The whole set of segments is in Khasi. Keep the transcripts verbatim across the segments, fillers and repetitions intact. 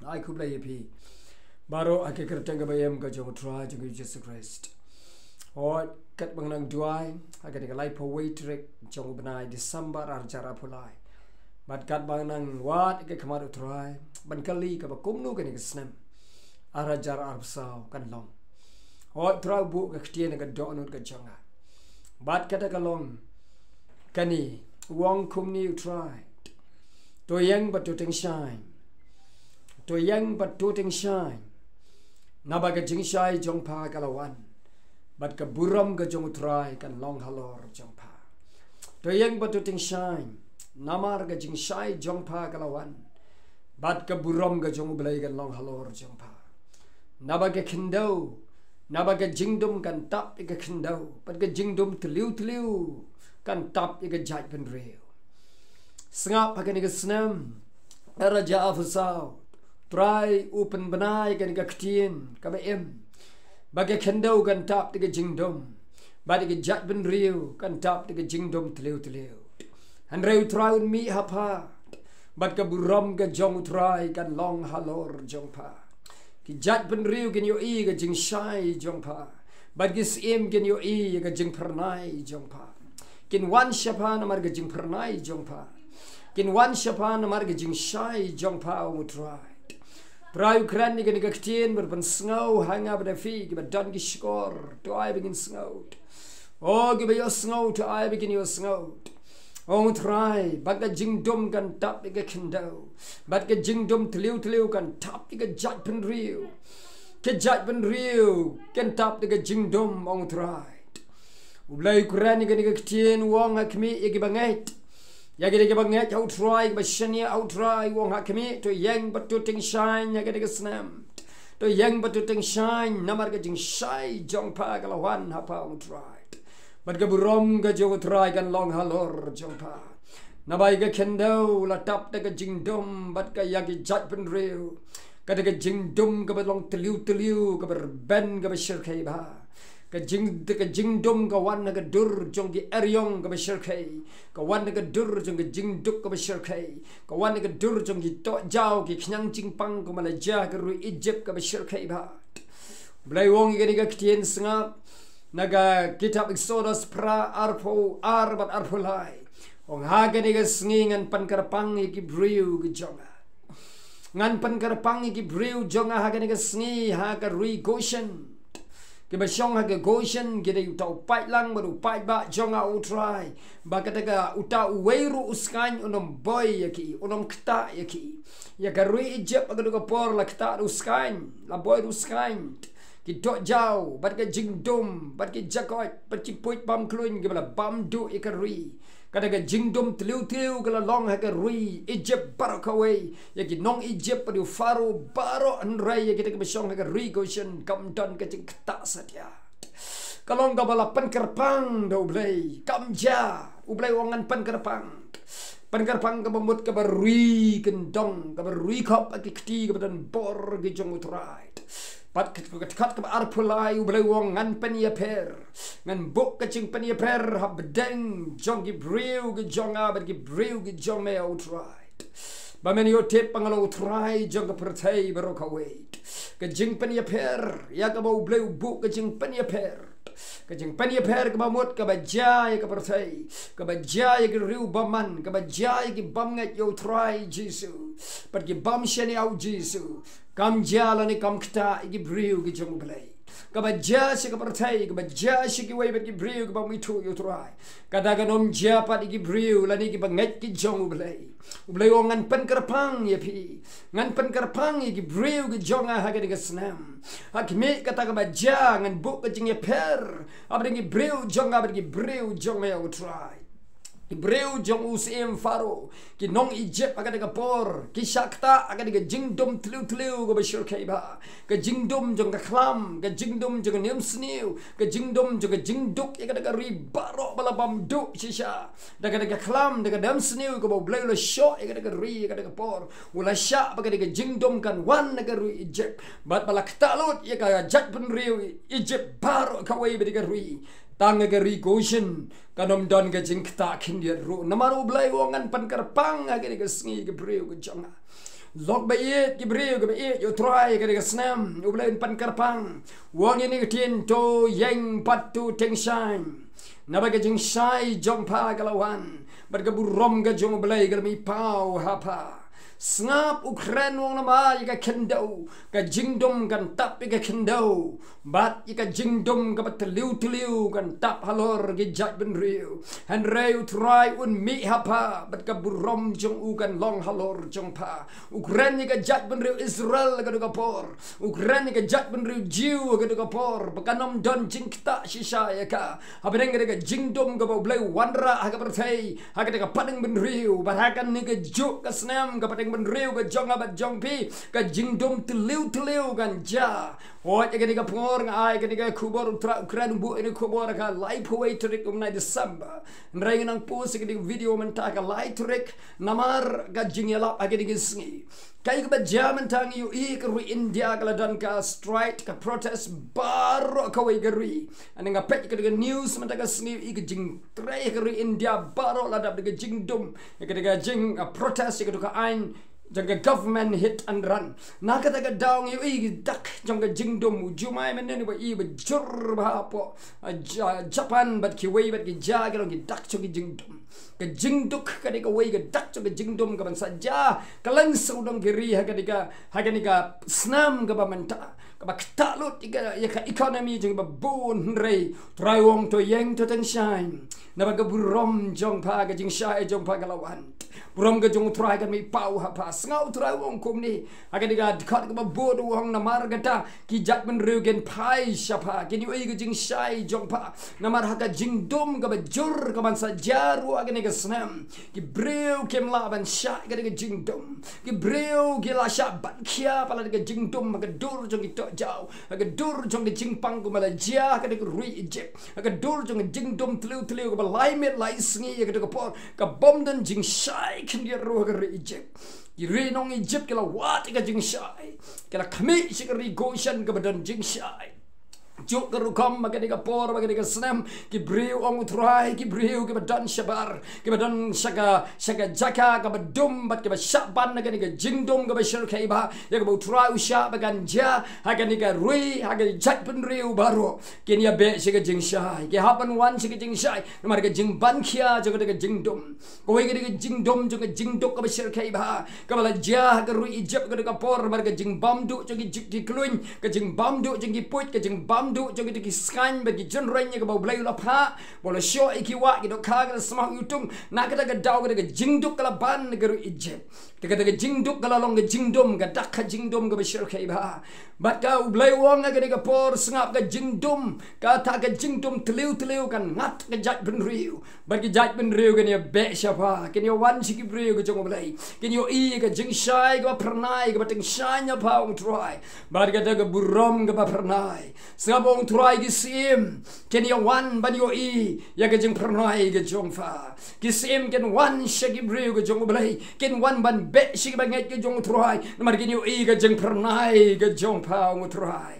Ai khublei ïa phi baroh ha ka kyrteng kaba im ka jong u Trai jong ngi Jisu Khrist. Hooid, katba nang duwai ha kane ka laiphew wei tarik jong u bnai December ar hajar arphew lai, bad katba nang wad ha ka khmat u Trai ban kylli kaba kumno kane ka snem ar hajar arphew saw kan long. Hooid, u Trai u buh ka ktien ha ka dohnud ka jong nga, bad kata ka long kane: U ong kumne u Trai: To ïeng bad to tyngshaiñ. To ïeng bad to tyngshaiñ, naba ka jingshai jong pha ka la wan, bad ka burom ka jong u Trai kan long halor jong pha. To ïeng bad to tyngshaiñ, namar ka jingshai jong pha ka la wan, bad ka burom ka jong u Blei kan long halor jong pha. Naba ka khyndew, naba ka jingdum kan tap ïa ka khyndew, bad ka jingdum tliw tliw kan tap ïa ka jaitbynriew. Sngap, ha kane ka snem ar hajar arphew saw, u Trai u pynbna ïa kane ka ktien kaba im, ba ka khyndew kan tap da ka jingdum, bad ka jaitbynriew kan tap da ka jingdum tliw tliw. Hynrei u Trai un mih ha pha, bad ka burom ka jong u Trai kan long halor jong pha. Ki jaitbynriew kin ïohi ïa ka jingshai jong pha, bad ki syiem kin ïohi ïa ka jingphyrnai jong pha. Kin wan sha pha namar ka jingphyrnai jong pha. Kin wan sha pha namar ka jingshai jong pha, ong u Trai. U Trai u kren ïa kane ka ktien bad pynsngew ha nga bad ha phi kiba don ki shkor, to ai ba ngin sngew. O kiba ïohsngew, to ai ba kin ïohsngew. Ong u Trai, ba ka jingdum kan tap ïa ka khyndew, bad ka jingdum tliw tliw kan tap ïa ka jaitbynriew. Ka jaitbynriew kan tap da ka jingdum, ong u Trai. U Blei u kren ïa kane ka ktien, u ong ha khmih ïa kiba ngeit. Ïa kine kiba ngeit ha u Trai, kiba shaniah ha u Trai, u ong ha khmih: To ïeng bad to tyngshaiñ ha kane ka snem. To ïeng bad to tyngshaiñ, namar ka jingshai jong pha ka la wan ha pha, ong u Trai. Bad ka burom ka jong u Trai kan long halor jong pha. Naba ïa ka khyndew la tap da ka jingdum, bad ka ïa ki jaitbynriew ka da ka jingdum kaba long tliw tliw, kaba rben, kaba shyrkhei bha. Ka jing, ka jingdum ka wan ha ka dur jong ki eriong kaba shyrkhei, ka wan ha ka dur jong ka jingduk kaba shyrkhei, ka wan ha ka dur jong ki tohjaw, ki khñiang jingpang, kumba la jia ha ka ri Egypt kaba shyrkhei bha. U Blei u ong ïa kane ka ktien, sngap, na ka kitab Exodus phra, arphew ar bad arphew lai. U ong: Ha kane ka sngi ngan pynkyrpang ïa ki briew ki jong nga. Ngan pynkyrpang ïa ki briew jong nga ha kane ka sngi ha ka ri Goshen. Kiba shong ha ka Goshen ki dei uta u paidlang bad u paidbah jong nga, u Trai. Ba kata ka, uta uwei ruh u skaiñ un ym boi ïa ki, un ym ktah ïa ki. Ïa ka ri Egypt ha kato ka por la ktah da u skaiñ, la boi da u skaiñ. Ki tohjaw, bad ka jingdum, bad ki jakoit, bad ki puit bam kluin kiba la bam duh ïa ka ri. Kata ka jingdum tliw tliw ka la long ha ka ri Egypt baroh kawei, ïa ki nong Egypt bad u Pharaoh baroh, hynrei ïa kita kiba shong ha ka ri Goshen kam don ka jingktah satia. Ka long kaba la pynkyrpang da U Blei, kam jia. U Blei u ong ngan pynkyrpang. Pynkyrpang kaba mut kaba ri kyndong, kaba ri khop ha ki kti kaba don bor ki jong U Trai. Bad ka, ka, ka, kaba arphew lai, U Blei u ong ngan pynïapher. Ngan buh ka jingpynïapher hapdeng jong ki briew ki jong nga bad ki briew ki jong me, U Trai. Ba men ïohtip ba nga long U Trai jong ka pyrthei baroh kawei. Ka jingpynïapher, ïa kaba U Blei u buh ka jingpynïapher. Ka jingpynïapher kaba mut kaba jia ïa ka pyrthei, kaba jia ïa ki riewbymman, kaba jia ïa ki bym ngeit ïa U Trai Jisu, bad ki bym shaniah ïa U Jisu. Kam jia lane kam ktah ïa ki briew ki jong U Blei. Kaba jia sha ka pyrthei, kaba jia sha kiwei bad ki briew ki bym ithuh ïa U Trai, kata kan ym jia pat ïa ki briew lane kiba ngeit ki jong U Blei. U Blei u ong ngan pynkyrpang ïa phi. Ngan pynkyrpang ïa ki briew ki jong nga ha kane ka snem. Ha khmih, kata kaba jia, ngan buh ka jingïapher hapdeng ki briew jong nga bad ki briew jong me, U Trai. Ki briew jong u syiem Pharaoh, ki nong Egypt ha kata ka por, ki shah ktah ha kata ka jingdum tliw tliw kaba shyrkhei bha. Ka jingdum jong ka khlam, ka jingdum jong ka niamsniew, ka jingdum jong ka jingduk ïa kata ka ri baroh ba la bam duh shisha. Da kata ka khlam, da ka niamsniew kaba U Blei u la shoh ïa kata ka ri ha kata ka por, u la shah ba kata ka jingdum kan wan na ka ri Egypt. Bad ba la ktah lut ïa ka jaitbynriew Egypt baroh kawei bad ïa ka ri. Tang ha ka ri Goshen kan ym don ka jingktah khyndiat ruh. Namar U Blei u ong ngan pynkyrpang ha kane ka sngi ïa ki briew ki jong nga. Lok ba ïeit ki briew kiba ïeit ïa u Trai ha kane ka snem, U Blei un pynkyrpang. U ong ïa ngi ka ktien, to ïeng bad to tyngshaiñ. Naba ka jingshai jong pha ka la wan, bad ka burom ka jong U Blei ka la mih paw ha pha. Sngap, u kren, u ong namar ïa ka khyndew, ka jingdum kan tap ïa ka khyndew. Bad ïa ka jingdum kaba tliw tliw kan tap halor ki jaitbynriew. Hynrei u Trai un mih ha pha, bad ka burom jong u kan long halor jong pha. U kren ïa ka jaitbynriew Israel ha kata ka por. U kren ïa ka jaitbynriew Jiw ha kata ka por, ba kan ym don jingktah shisha ïa ka. Hapdeng kata ka jingdum kaba U Blei u wanrah ha ka pyrthei, ha kata ka pateng bynriew, bad ha kane ka juk ka snem, ka pateng bynriew ka jong nga bad jong phi, ka jingdum tliw tliw kan jia. Hooid, ha kane ka por nga ai kane ka khubor, u Trai u kren, u buh ïa kane ka khubor ha ka laiphew wei tarik u bnai December. Hynrei nga nang post ïa kane ka video mynta ha ka lai tarik, namar ka jingïalap ha kane ka sngi. Kaei kaba jia mynta, ngi ïohi ka ri India ka la don ka strike, ka protest baroh kawei ka ri. Hynrei nga peit ïa kane ka news mynta ka sngi, ïohi ka jingtrei ka ri India baroh la dap da ka jingdum ïa kata ka jing, ah, protest ïa kata ka aiñ jong ka government hit and run. Na kata ka daw ngi ïohi ki dak jong ka jingdum, u jumai mynne ba ïohi ba jur bha hapoh, ah, Ja-, Japan bad kiwei bad ki jia ki long ki dak jong ka jingdum. Ka jingduk ka dei kawei ka dak jong ka jingdum kaban sa jia kylleng sawdong ki ri ha kane ka, ha kane ka snem kaba mynta, kaba ktah lut ïa ka, ïa ka economy jong kiba bun. Hynrei u Trai u ong to ïeng to tyngshaiñ, naba ka burom jong pha, ka jingshai jong pha ka la wan. Burom ka jong u Trai kan mih paw ha pha. Sngap, u Trai u ong kumne ha kane ka dkhot kaba bud, u ong namar kata ki jaitbynriew kin phai sha pha, kin ïohi ka jingshai jong pha. Namar ha ka jingdum kaba jur kaban sa jia ruh ha kane ka snem, ki briew kim lah ban shah ïa kata ka jingdum. Ki briew ki la shah ban khia palat da ka jingdum ha ka dur jong ki tohjaw, ha ka dur jong ka jingpang kumba la jia ha kata ka ri Egypt, ha ka dur jong ka jingdum tliw tliw kaba lai miet lai sngi ïa kata ka por, ka bym don jingshai khyndiat ruh ha ka ri Egypt. Ki ri nong Egypt ki la wad ïa ka jingshai, ki la khmih sha ka ri Goshen kaba don jingshai. Juk ka rukom ha kane ka por, ha kane ka snem, ki briew, ong u Trai, ki briew kiba don shabar, kiba don sha ka, sha ka jaka kaba dum bad kiba shah ban ha kane ka jingdum kaba shyrkhei bha ïa kaba u Trai u shah ba kan jia ha kane ka ri, ha ka jaitbynriew baroh, kin ïa beh sha ka jingshai, ki hap ban wan sha ka jingshai namar ka jingban khia jong kata ka jingdum. Kawei ka dei ka jingdum jong ka jingduk kaba shyrkhei bha kaba la jia ha ka ri Egypt ha kata ka por, namar ka jingbam duh jong ki juk ki kluiñ, ka jingbam duh jong ki puit, ka jingbam duh jong kita ki skaiñ bad ki jynreiñ ïa kaba U Blei u la phah, ba u la shoh ïa ki wah, ki dohkha ki la sma ïutung. Na kata ka daw kata ka jingduk ka la ban ha ka ri Egypt. Te kata ka jingduk ka la long ka jingdum, ka dak ka jingdum kaba shyrkhei bha. Bad ka U Blei u ong ha kane ka por, sngap, ka jingdum, kata ka jingdum tliw tliw kan ngat ka jaitbynriew. Bad ki jaitbynriew kin ïa beh sha pha, kin ïa wan sha ki briew ka jong U Blei, kin ïohi ka jingshai kaba phyrnai, kaba tyngshaiñ ïa pha, ong u Trai. Bad kata ka burom kaba phyrnai. Sngap, ong u Trai, ki syiem kin ïa wan ban ïohi ïa ka jingphyrnai ka jong pha. Ki syiem kin wan sha ki briew ka jong U Blei, kin wan ban beh sha ki bangeit ka jong u Trai, namar kin ïohi ka jingphyrnai ka jong pha, ong u Trai.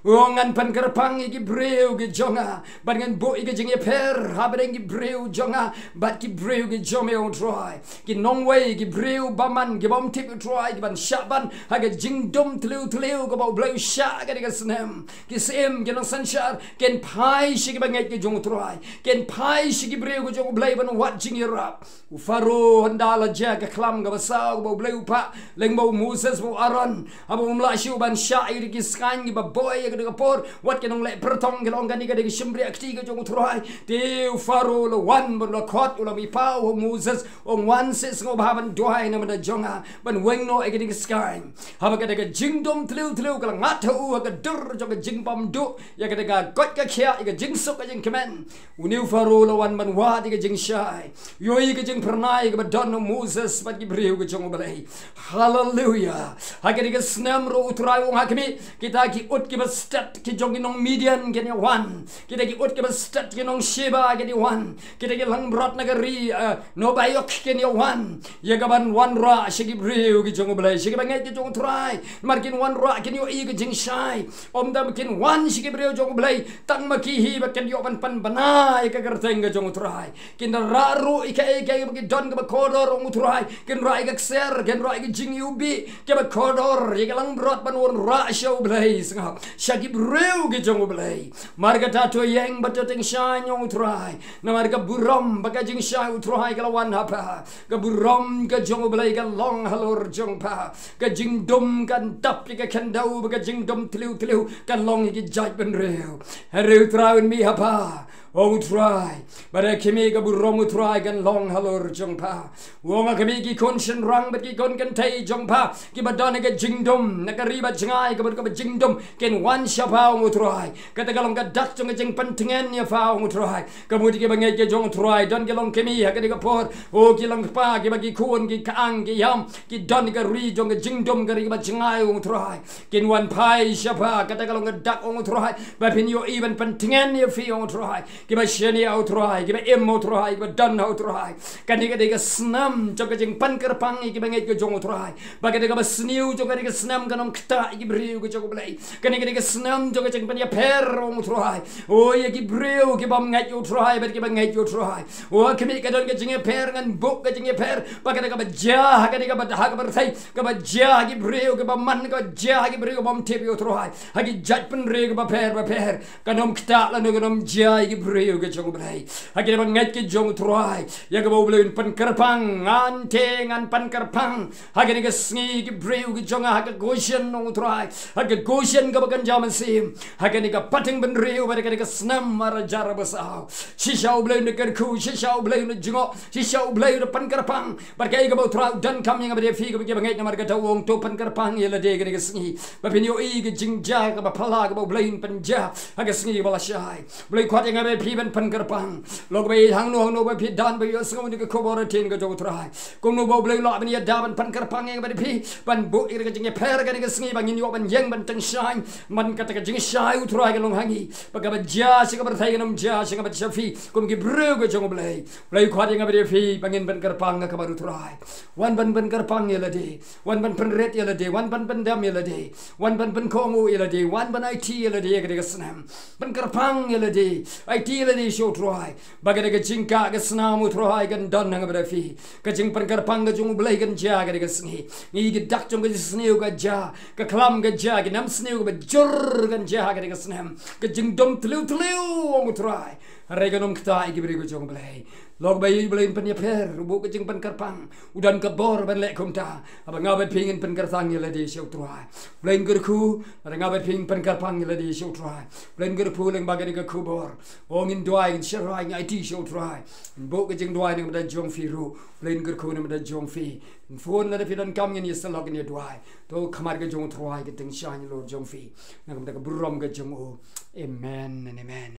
U ong, ngan pynkyrpang ïa ki briew ki jong nga, bad ngan buh ïa ka jingïapher hapdeng ki briew jong nga bad ki briew ki jong me, ong u Trai. Ki nongwei, ki briew bymman, ki bym tip, u Trai, kiban shah ban ha ka jingdum tliw tliw kaba U Blei u shah ha kane ka snem. Ki syiem, ki nongsynshar kin phai sha ki bangeit ki jong u Trai, kin phai sha ki briew ki jong U Blei ban wad jingïarap. U Pharaoh, ynda la jia ka khlam kaba saw kaba U Blei u phah lyngba u Moses bad u Aaron, haba um lah shuh ban shah ïa ki skaiñ kiba boi ha kata ka por, wat ki nongleh pyrthong ki la ong, kane ka dei ka shympriahkti ka jong u Trai. Te u Pharaoh u la wan bad u la khot, u la mih paw ha u Moses, u ong, wan seh sngewbha ban duwai na bynta jong nga ban weng noh ïa kine ki skaiñ. Haba kata ka jingdum tliw tliw ka la ngat ha u ha ka dur jong ka jingbam duh ïa kata ka koit ka khiah, ïa ka jingsuk ka jingkmen, une u Pharaoh u la wan ban wad ïa ka jingshai. Ïohi ka jingphyrnai kaba don ha u Moses bad ki briew ki jong U Blei. Haleluia. Ha kane ka snem ruh u Trai u ong ha khmih, kita ki ut kiba stet ki jong ki nong Midian kin ïa wan. Kita ki ut kiba stet ki nong Sheba kin ïa wan. Kita ki langbrot na ka ri, eh, Nebaioth kin ïa wan. Ïa kaban wanrah sha ki briew ki jong U Blei, sha kiba ngeit ki jong U Trai. Namar kin wanrah, kin ïohi ka jingshai. Ym tang ba kin wan sha ki briew jong U Blei, tang ma ki hi, ba kin ïoh ban pan bana ïa ka kyrteng ka jong U Trai. Kin da rah ruh ïa kaei kaei ba ki don kaba kordor, ong U Trai. Kin rah ïa ka ksiar, kin rah ïa ka jingiwbih kaba kordor, ïa ka langbrot ban wanrah sha U Blei sngap, sha ki briew ki jong U Blei. Namar kata to ïeng bad to tyngshaiñ, ong U Trai. Namar ka burom bad ka jingshai, U Trai, ka la wan ha pha. Ka burom ka jong U Blei ka long halor jong pha. Ka jingdum kan dap ïa ka khyndew, bad ka jingdum tliw tliw kan long ïa ki jaitbynriew. Hynrei U Trai un mih ha pha, ong U Trai. Bad ha khmih, ka burom U Trai kan long halor jong pha. U ong ha khmih, ki khun shynrang bad ki khun kynthei jong pha kiba don ha ka jingdum na ka ri bajngai, kaba, kaba jingdum, kin wan sha pha, ong U Trai. Kata ka long ka dak jong ka jingpyntngen ïa pha, ong U Trai. Ka mut ïa kiba ngeit ki jong U Trai, don ki longkmie ha kane ka por, o ki long kpa, kiba ki khun, ki khaang, ki ïam, ki don ha ka ri jong ka jingdum, ka ri bajngai, ong U Trai. Kin wan phai sha pha, kata ka long ka dak, ong U Trai, ba phin ïohi ban pyntngen ïa phi, ong U Trai. Kiba shaniah, U Trai, kiba im, U Trai, kiba don ha U Trai. Kane ka dei ka snem jong ka jingpan kyrpang ïa kiba ngeit ki jong U Trai. Bad ka dei kaba sniew jong kane ka snem, kan ym ktah ïa ki briew ki jong U Blei. Kane ka dei ka snem jong ka jingpynïapher, ong U Trai. O ïa ki briew ki bym ngeit ïa U Trai bad kiba ngeit ïa U Trai. O ha khmih, ka don ka jingïapher, ngan buh ka jingïapher. Bad ka dei kaba jia ha kane kaba, ha kaba rthei, kaba jia ha ki briew kiba man, kaba jia ha ki briew bym tip ïa U Trai, ha ki jaitbynriew kiba pher bapher. Kan ym ktah lano kan ym jia ïa ki briew ki jong U Blei. Ha kiba ngeit ki jong U Trai, ïa kaba U Blei un pan kyrpang, ngan te ngan pan kyrpang ha kane ka sngi ïa ki briew ki jong nga ha ka Goshen, ong U Trai. Ha ka Goshen kaba kynja mynsiem, ha kane ka pateng bynriew bad ha kane ka snem ar hajar arphew saw. Shisha U Blei un da kyrkhu, shisha U Blei un da jngoh, shisha U Blei un da pan kyrpang. Bad kaei kaba U Trai u donkam ïa nga bad ïa phi, kaba, kiba ngeit, namar kata u ong, to pan kyrpang ïa lade kane ka sngi, ba phin ïohi ka jingjia kaba phylla kaba U Blei un pynjia ha ka sngi kaba lashai. U Blei u khot ïa nga bad ïa phi ban pan kyrpang. Lok ba ïeit hangno hangno ba phi don, ba ïohsngew ïa ka khubor ktien ka jong U Trai, kumno ba U Blei u lah ban ïada ban pan kyrpang ïa nga bad ïa phi, ban buh ïa ka jingïapher kane ka sngi, ba ngin ïoh ban ïeng ban tyngshaiñ man kata ka jingshai, U Trai, ka long ha ngi. Ba kaba jia sha kaba rthei kan ym jia sha nga bad sha phi kum ki briew ki jong U Blei. U Blei u khot ïa nga bad ïa phi ba ngin pan kyrpang ha khmat U Trai. Wan ban pan kyrpang ïa lade, wan ban pynrit ïa lade, wan ban pyndem ïa lade, wan ban pynkohnguh ïa lade, wan ban aiti ïa lade ha kane ka snem. Pan kyrpang ïa lade, aiti ïa lade sha U Trai. Ba kane ka jingkah ka snam, U Trai, kan don ha nga bad ha phi. Ka jingpan kyrpang ka jong U Blei kan jia ha kane ka sngi. Ngi, ka dak jong ka jingsniew ka jia, ka khlam ka jia, ka nemsniew kaba jur kan jia ha kane ka snem. Ka jingdum tliw tliw, ong U Trai. Hynrei kan ym ktah ïa ki briew ki jong U Blei. Lok ba ïeit, U Blei un pynïapher, u buh ka jingpan kyrpang. U don ka bor ban leh kumta. Haba nga bad phi ngin pan kyrpang ïa lade sha U Trai, U Blei un kyrkhu. Haba nga bad phi ngin pan kyrpang ïa lade sha U Trai, U Blei un kyrkhu lyngba kane ka khubor. O ngin duwai, ngin shyrkhei, ngin aiti sha U Trai. Ngin buh ka jingduwai na ka bynta jong phi ruh. U Blei un kyrkhu na ka bynta jong phi. Ngin phone lada phi donkam, ngin ïasyllok, ngin ïaduwai. To khmat ka jong U Trai ka tyngshaiñ halor jong phi. Na ka bynta ka burom ka jong u. Amen and amen.